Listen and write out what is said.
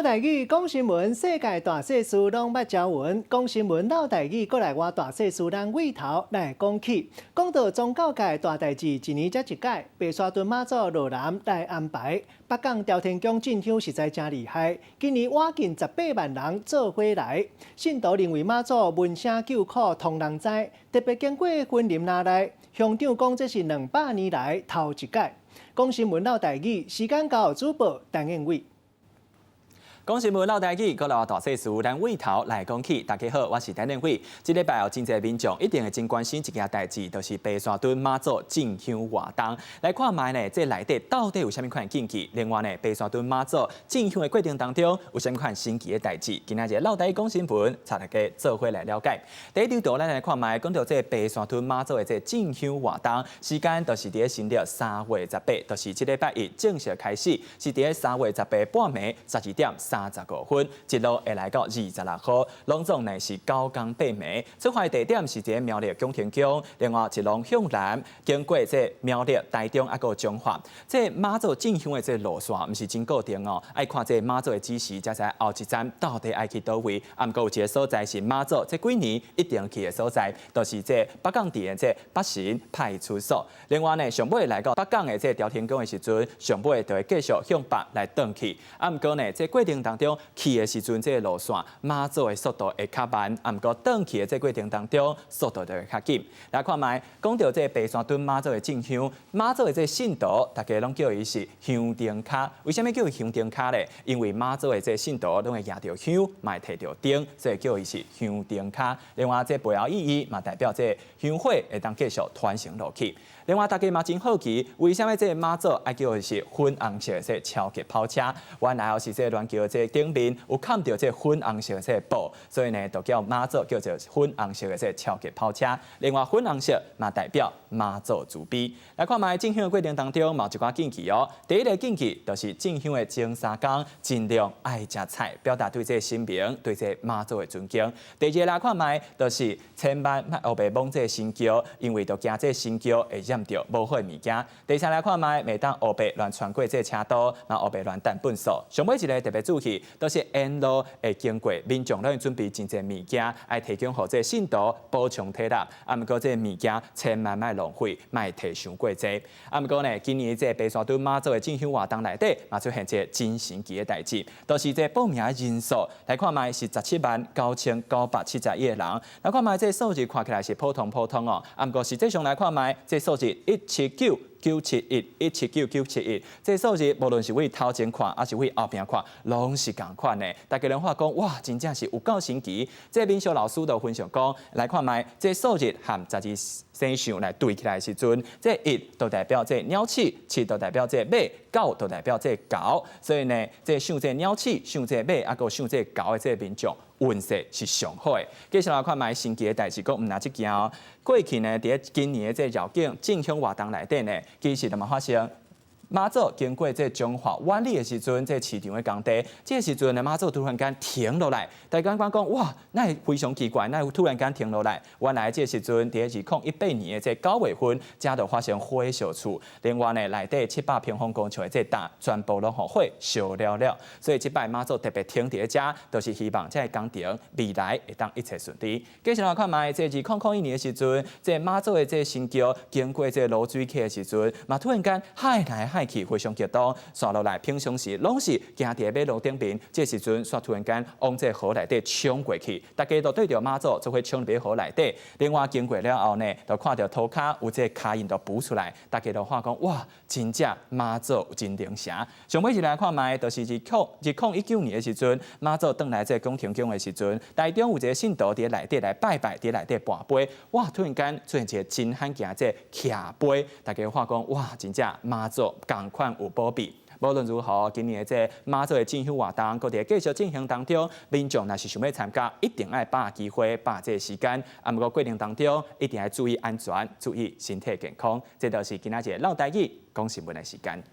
嘮台語講新聞，世界大細事攏捌朝聞。講新聞嘮台語，閣來換大細事，咱對頭來講起。講到宗教界大代誌，一年才一擺，白沙屯媽祖落南來安排。北港朝天宮進香實在誠厲害，今年倚近18萬人做伙來。信徒認為媽祖聞聲救苦通人知，特別經過雲林拿來，鄉長講這是200年來頭一擺。講新聞嘮台語，時間交予主播陳燕偉。講新聞嘮台語，閣來大細事，咱對頭來講起。大家好，我是陳連輝。這禮拜有真濟民眾一定會真關心一件代誌，就是白沙屯媽祖進香活動。來看覓呢？這內底到底有啥物款禁忌？另外呢，白沙屯媽祖進香的過程當中有啥物款神奇的代誌？今仔日嘮台語講新聞，帶大家做伙來了解。第一張圖，咱來看覓，講到這白沙屯媽祖的這進香活動，時間就是佇新曆3月18，就是這禮拜一正式開始，是佇3月18半暝12點35分，一路會來到26號，攏總呢是9工8暝。出發地點是佇苗栗蔣天宮，另外一路向南，經過這苗栗、台中抑閣彰化。這媽祖進香的這路線毋是真固定哦，愛看這媽祖的指示，才知後一站到底愛去佗位。啊，毋過有一個所在是媽祖這幾年一定去的所在，就是這北港鎮的這北神派出所。另外呢，上尾來到北港的這朝天宮的時陣，上尾就會繼續向北來轉去。啊，毋過呢，這過程當中去的時陣，這個路線媽祖的速度會較慢，啊，毋過轉去的這過程當中，速度就會較緊。來看覓，講到這白沙屯媽祖的進香，媽祖的這信徒，大家攏叫伊是香燈跤。為啥物叫伊香燈跤咧？因為媽祖的這信徒攏會舉著香，嘛會提著燈，所以叫伊是香燈跤。另外，這背後意義嘛，代表這香火會當繼續傳承落去。另外，大家嘛真好奇，為啥物這媽祖愛叫伊是粉紅色的這超級跑車？原來是這鸞橋這頂面有崁著這粉紅色的這布，所以呢，就叫媽祖叫做粉紅色的這超級跑車。另外，粉紅色嘛代表媽祖慈悲。來看覓進香的過程當中，嘛有一寡禁忌哦。第一個禁忌就是進香的前三工，盡量愛食菜，表達對這神明、對這媽祖的尊敬。第二個來看覓，就是千萬莫烏白摸這神轎，因為著驚這神轎會染著無好的物件。第三來看覓，袂當烏白亂穿過這車道，嘛烏白亂擲糞埽。上尾一個特別注意，就是沿路會經過民眾攏會準備真濟物件，愛提供予這信徒補充體力。啊，毋過這物件千萬莫浪費，莫提傷過濟。啊，毋過呢，今年這白沙屯媽祖的進香活動內底，嘛出現一個真神奇的代誌，就是這報名的人數來看覓是179,971個人。來看覓這數字看起來是普通普通哦，啊，毋過實際上來看覓，這數字一七九九七一，一七九九七一，這數字無論是對頭前看，抑是對後壁看，攏是仝款的。大家攏話講，哇，真正是有夠神奇。這民俗老師就分析講，來看覓，這數字和十二生肖來對起來的時陣，這一就代表這鳥鼠，七就代表這馬，九就代表這猴。所以呢，這屬這鳥鼠、屬這馬，抑閣屬這猴的這民眾，運勢是上好的。繼續來看覓神奇的代誌，閣毋但這件哦。過去呢，佇今年的這繞境進香活動內底呢，其實就嘛發生。媽祖經過這彰化苑裡的時陣，這市場的工地，這個時陣呢，媽祖突然間停落來，大家講講哇，哪會非常奇怪，哪會突然間停落來？原來這個時陣，佇2018年的這9月份，遮就發生火燒厝，另外呢，內底700平方公尺的這擔全部攏予火燒了了，所以這擺媽祖特別停佇咧遮，就是希望這個工程未來會當一切順利。繼續來看覓，這2001年的時陣，這媽祖的這神轎經過這濁水溪的時陣，嘛突然間海來海去非常激動，紲落來平常時攏是行佇馬路頂面，這時陣煞突然間往這河內底衝過去，大家都對著媽祖做伙衝入河內底。另外經過了後呢，就看著塗跤有這跤印都浮出來，大家都話講哇，真正媽祖真靈聖。上尾一來看覓，就是2019年的時陣，媽祖轉來這蔣天宮的時陣，台中有一個信徒佇內底來拜拜，佇內底跋杯，哇，突然間出現一個真罕見這徛杯，大家話講哇，真正媽祖仝款有保庇。無論如何，今年的這媽祖的進香活動，閣佇繼續進行當中，民眾若是想欲參加，一定愛把握機會，把握這個時間。啊，毋過過程當中，一定愛注意安全，注意身體健康。這就是今仔日嘮台語講新聞的時間。